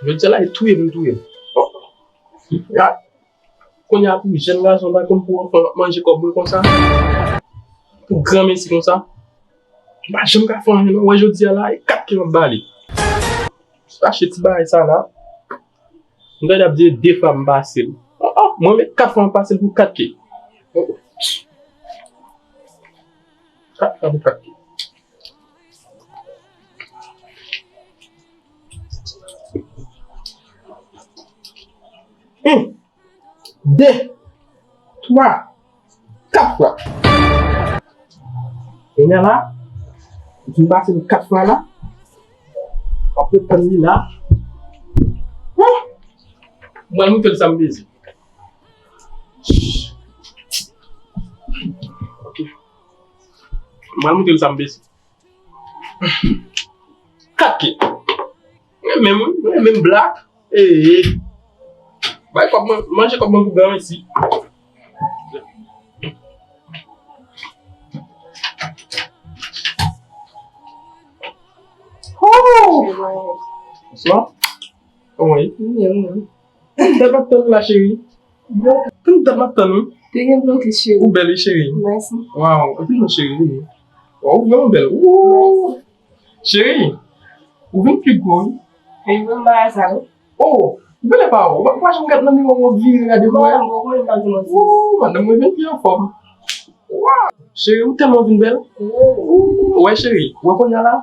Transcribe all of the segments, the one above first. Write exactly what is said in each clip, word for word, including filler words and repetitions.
Jodi a la, e touye m, touye m. Oh. Ya. Kounye a pou jèn gason ta konn pou anfan manje kòb mwen konsa. Pou granmesi konsa. M pa janm ka fè anyen non. Wè jodi a la, e kat ke m ap ba li. Achte ti bagay sa la. M gade ap di de fwa m pase l. Oh, oh, mwen menm kat fwa m pase l pou kat ke. Oh, oh. Kat fwa pou kat ke. Yon, de, twa, kat fwa. Kounye a la, m fin pase l kat fwa la. W ap ret tann li la. Huh! Mwen, mwen fè l sa m bezwen. Ok. Mwen montre l sa m bezwen. Kat ke. Mwen menm, mwen menm blak. Ee. Bay kòb mwen, manje kòb mwen pou granmesi. Hoo! Bonswa. Kòman w ye? Mwen byen, mwen. Tann dat m ap tann ou la, cheri. Tann dat m ap tann ou. Te gen blokis, cheri. Ou bèl, wi, cheri. Mèsi. Waw, anpil non, cheri, vini. Waw, ou vrèman bèl. Woo! Cheri, ou vin pi gwo, wi. Mwen vrèman anbarase, wi. Oh, ou genlè pa wè. Ou pa, ou pa janm gad nan miwa, w ap vire gade pou wè. Mwen, mwen konnen m pa di manti. Woo, madanm mwen vin pi anfòm. Waw! Cheri, ou tèlman vin bèl. Woo! Wè, cheri, wè kounye a la.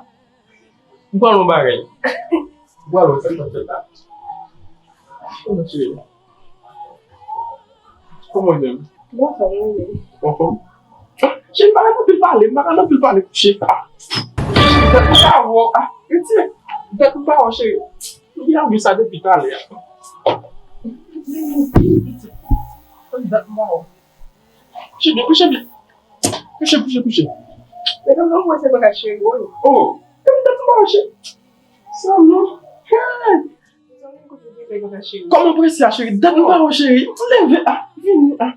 M pral yon bagay. M pral wè sa k ap fèt la. Kòman cheri? Kòman w ye menm? Ou anfòm, wi. Ou anfòm? Cheri, m pa ka nan pil pale, m pa ka nan pil pale kouche. Ah. Cheri, dat m pa wè w. Ah, retire. Dat m pa wè w, cheri. M gen anvi sa depi talè a. Dat m pa wè w. Kouche byen, kouche byen. Kouche, kouche, kouche. Men kòman w prese konsa, cheri, woy? Oh, kòman dat m pa wè w, cheri? Sa non. Hey! Mezanmi, kote w prese konsa, cheri? Kòman prese a, cheri? Dat m pa wè w, cheri. Leve, ah, vini, ah.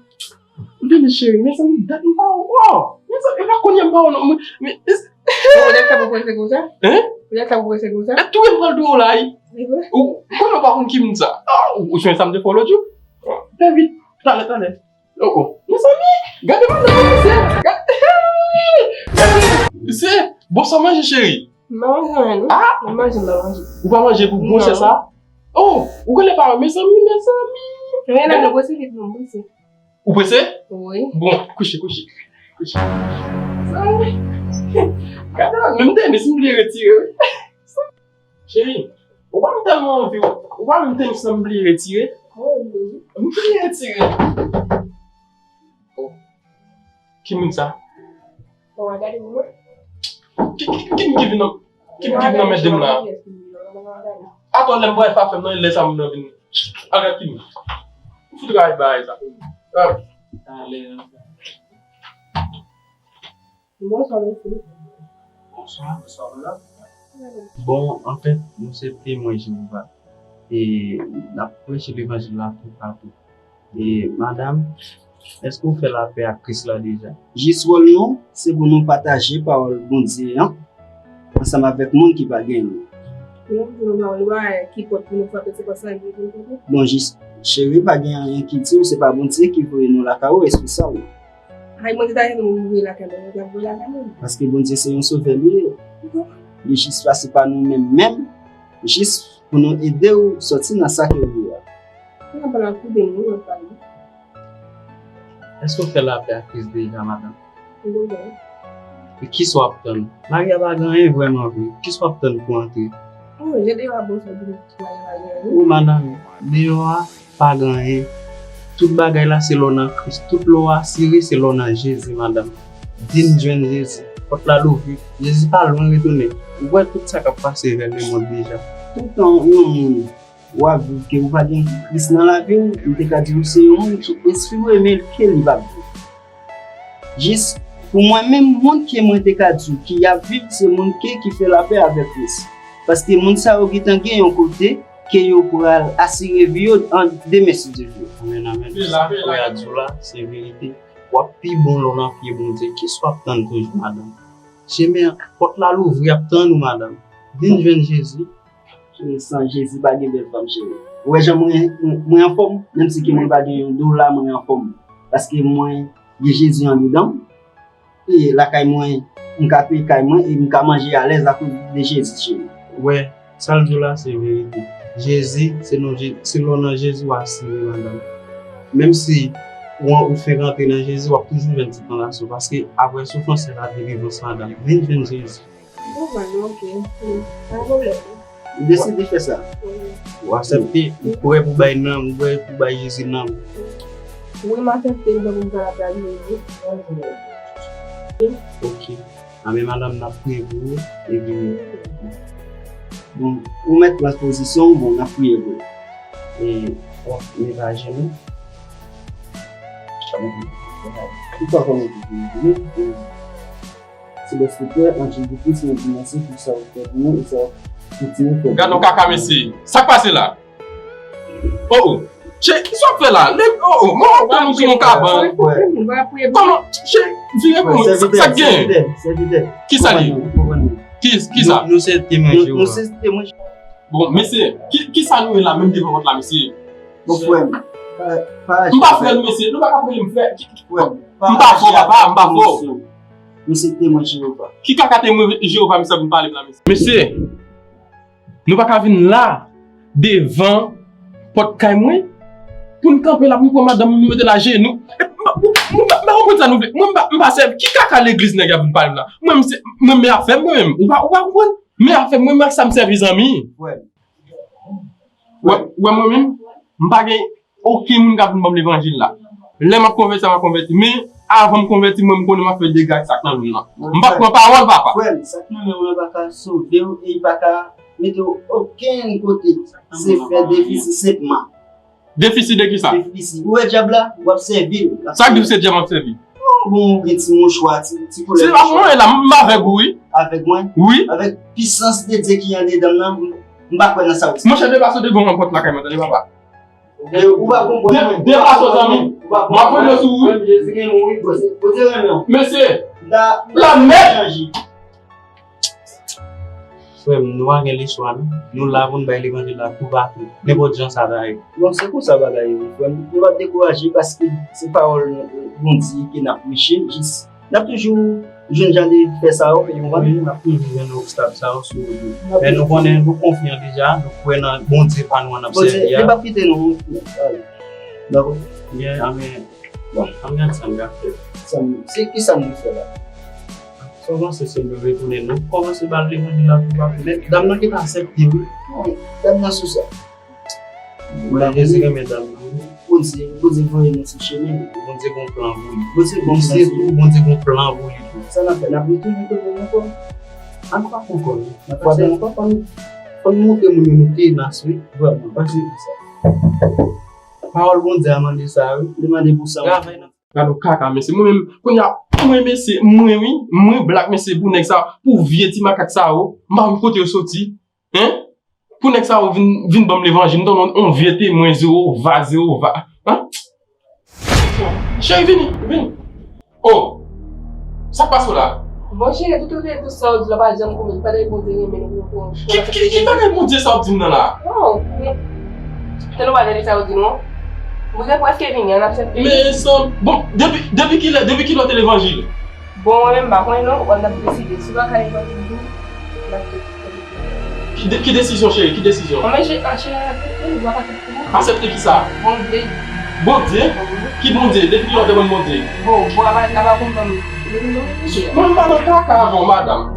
Vini, cheri. Mezanmi, dat m pa wè w. Oh, mezanmi, e pa kounye a m pa wè w non. Men, men, Poutèt sa pou prese konsa? Hein? Poutèt sa pou prese konsa? E touye m pral touye w la, wi. Ou, ou konnen w pa konn ki moun sa. Ah, ou, ou sonje sa m te fè w lòt jou? Fè vit. Talè, talè. Oh, oh. Mezanmi, gade madanm mwen, mesye. Gade, gade. Mesye, bon, sa w manje, cheri? M pa manje anyen, non. Ah! M pa manje, m pa manje. Ou pa manje pou gwosè sa? Oh, ou genlè pa wè, mezanmi, mezanmi. Men la, nou prese vit, nou prese. Ou prese? Wi. Bon, kouche, kouche. Kouche. Gade la, menm tenis m bliye retire, wi. Cheri, ou pa m tèlman anvi w. Ou pa menm tenis lan m bliye retire. Mwen menm tou. M bliye retire. Oh. Ki moun sa? Bon, w a gade pou mwen. Ki, ki, ki moun ki vin nan, ki moun ki vin nan men de m la? Atò, lè m bwè pa fè m nan, lè sa moun nan vin. Al gad ki moun. Fout ray bagay sa. Ah. Talè. Bonswa, mesye. Bonswa, bonswa, madanm. Bon, anfèt, nou se temwen Jewova. E n ap preche levanjil la toupatou. E, madanm, èske w fè lapè ak Kris la deja? Jis wòl nou, se pou nou pataje pawòl Bondye an ansanm avèk moun ki pa gen l. Lè w di nou pawòl, ou pa wè ki pòt pou nou frape, se pòt sa ki pou nou frape? Bon, jis, cheri, pa gen anyen ki di w se pa Bondye ki voye nou lakay ou espesyalman. Ay, Bondye ta gen pou voye lakay mwen, mwen t ap voye lakay mwen. Paske Bondye se yon sovè li ye. Li jis pase pa nou menm menm, jis pou nou ede w sòti nan sa ke w ye a. Mwen ap pale ak tout moun, mwen ap pale. Èske w fè lapè ak Kris deja, madanm? Deja. E kisa w ap tann? Mari a pa gen anyen vrèman vre. Kisa w ap tann pou antre? Oh, jan deyò a bon sa, di nou, mari a pa gen anyen. Oh, madanm, deyò a pa gen anyen. Tout bagay la se lè w nan Kris. Tout lè w asire se lè w nan Jezi, madanm. Vin jwenn Jezi. Pòt la louvri. Jezi pa lwen retounen. Ou wè tout sa k ap pase vè lemonn deja. Toutan yon moun w ap viv ke ou pa gen Kris nan lavi w, m te ka di w se yon moun ki espire men ke li p ap viv. Jis pou mwen menm, moun ke mwen te ka di w ki ap viv, se moun ke ki fè lapè avèk Kris. Paske moun sa yo gentan gen yon kote ke yo pral asire vi yo an demen, si Dye vle. Amèn, amèn. Sa frè a di w la, se verite. W ap pi bon lè w nan pye Bondye. Kisa w ap tann toujou, madanm? Chemen an, pòt la louvri ap tann ou, madanm. Vin jwenn Jezi. E san Jezi pa gen bèl fanm cheri. Ou wè jan mwen, mwen, mwen anfòm, menm si ke mwen pa gen yon dola, mwen anfòm. Paske mwen gen Jezi andedan m. E lakay mwen, m ka peye kay mwen e m ka manje alèz akoz de Jezi cheri. Ou wè, sa l di w la se verite. Jezi, se non Je-, se lè w nan Jezi w asire madanm. Menm si ou, ou fenk rantre nan Jezi, w ap toujou jwenn ti tantasyon. Paske apre soufrans sa, delivrans ladan l. Vin jwenn Jezi. Bon, mwen, ok. Pa pwoblèm. Ou deside fè sa. Wi. Ou aksepte, ou prè pou bay nanm, ou prè pou bay Jezi nanm. Wi, m aksepte, m prè pou m fè l ap bay Jezi. Ok. Anben, madanm, n ap priye pou ou, epi, bon, ou mèt pran pozisyon w, bon, n ap priye pou ou. E, w ap mete ajenou. Ou pa konnen ki pou ou. Selès te pè, anjil te plis, mwen di mèsi pou sa w fè pou nou e sa w kontinye fè pou nou. Gad yon kaka mesye. Sa k pase la? Oh, oh. Che, kisa w ap fè la? Lè, oh, oh, mwen ap tann ou sou yon kabann. Kòman? Che, vire pou mwen. Sa, sa k gen? Kisa li? Ki, kisa? Nou, nou se temwen Jewova. Bon, mesye, ki, kisa nou ye la menm devan pòt la, mesye? Bon, frè m, pa, pa aji. M pa frè nou, mesye. Nou pa ka rele m frè. Ki, ki, frè m, pa aji avè emosyon. M pa fò, papa, m pa fò. Nou se temwen Jewova. Ki kaka temwen Jewova misye ap vin pale m la, mesye? Mesye, nou pa ka vin la, devan pòt kay mwen, pou n kanpe la, pou n pran madanm, nou mete l ajenou. E, m, m, m, m pa konprann sa nou vle. Mwen, m pa, m pa sèvi. Ki kaka legliz nèg ap vin pale m la? Mwen, m se, mwen, men afè m, mwen menm. Ou pa, ou pa konprann? Men afè m, mwen, men ak sa m sèvi zanmi. Frè m. Wè, wè mwen menm, m pa gen okenn moun k ap vin ban m levanjil la. Lè m ap konvèti, m ap konvèti. Men, avan m konvèti, mwen, m konnen m ap fè dega ak sa k nan men m nan. M p ap pran pawòl, papa. Frè m, sa k nan men w lan pa ka sove w e li pa ka mete w okenn kote. Se fè defisi senpman. Defisi de kisa? Defisi. Ou wè dyab la, w ap sèvi l. Sa k di w se dyab m ap sèvi? Bon, ou gen ti mouchwa, ti, ti koulè mouchwa. Se pa mwen la, m avèg ou, wi. Avèg mwen? Wi. Avèk pisans de Dye ki andedan m nan, m, m pa kwè nan sa w di. Monchè, deplase w devan pòt lakay mwen, tande papa. Ou pa konprann. De-, deplase w, zanmi. Ou pa konprann. M ap pran sou ou, wi. Frè m, Jezi gen nou, wi. Kote, kote renmen w? Mesye. La mèd. Frè m, nou pa gen lechwa, non. Nou la pou n bay levanjil la toupatou, nenpòt jan sa ta ye. Bon, se konsa bagay yo ye, frè m. Nou p ap dekouraje paske se pawòl Bondye ke n ap preche, jis n ap toujou jwenn jan de fè sa yo, ou konprann? Wi, n ap toujou jwenn obstak sa yo sou wout nou. Men nou konnen, nou konfyan deja, nou kwè nan Bondye pa nou an n ap sèvi a. Bondye p ap kite nou, non. Dakò? Byen, amèn. Bon, ann gade sa n ka fè. Sa n, se ki sa n dwe fè la? Sa w panse si nou retounen, nou kòmanse ba l levanjil la pou pa, men dam nan gentan aksepte, wi. Bon, dam nan sou sa. Mwen, Jezi renmen dam nan, wi. Bondye, Bondye voye nou sou chemen. Bondye gon plan pou li. Bondye gon plan pou li. Bondye gon plan pou li tou. Sa n ap fè? N ap retounen kote nou ankò? Ann pa pran kò nou. N ap fè ankò, fò n, fò n montre moun yo nou tenas, wi. Vrèman, pase pou sa. Pawòl Bondye a mande sa, wi. Li mande pou sa. Travay nan. Gade yon kaka, mesye. Mwen menm, kounye a, mwen, mesye, mwen, wi, mwen blak, mesye, pou nèg sa, pou vye ti makak sa yo, m pa konn kote yo soti. Hein? Pou nèg sa yo vin, vin ban m levanjil, m tankou yon vye temwen, Jewova, Jewova. Hein? Cheri, vini, vini. Oh! Sa k pase w la? Bon, cheri, tout, tout, tout sa w di la, pa janm konvenk, pa de Bondye renmen nou pou, pou, pou... Ki, ki, ki bagay Bondye sa w ap di m nan la? Oh, men, tande w pa tande sa yo di nou? Bondye prèske vini, an ap sèvi. Men, san, bon, depi, depi kilè, depi kilè w te levanjil? Bon, mwen menm, m pa konnen non, w ap deside. Si w pa ka levanjil tou, n ap tou. Ki de-, ki desizyon, cheri? Ki desizyon? Bon, men, cheri, cheri, aksepte, w ap aksepte. Aksepte kisa? Bondye. Bondye? Ki Bondye? Depi kilè w te konn Bondye? Bon, bon, apa, apa konprann. Mwen, m pa nan kaka avè w, madanm.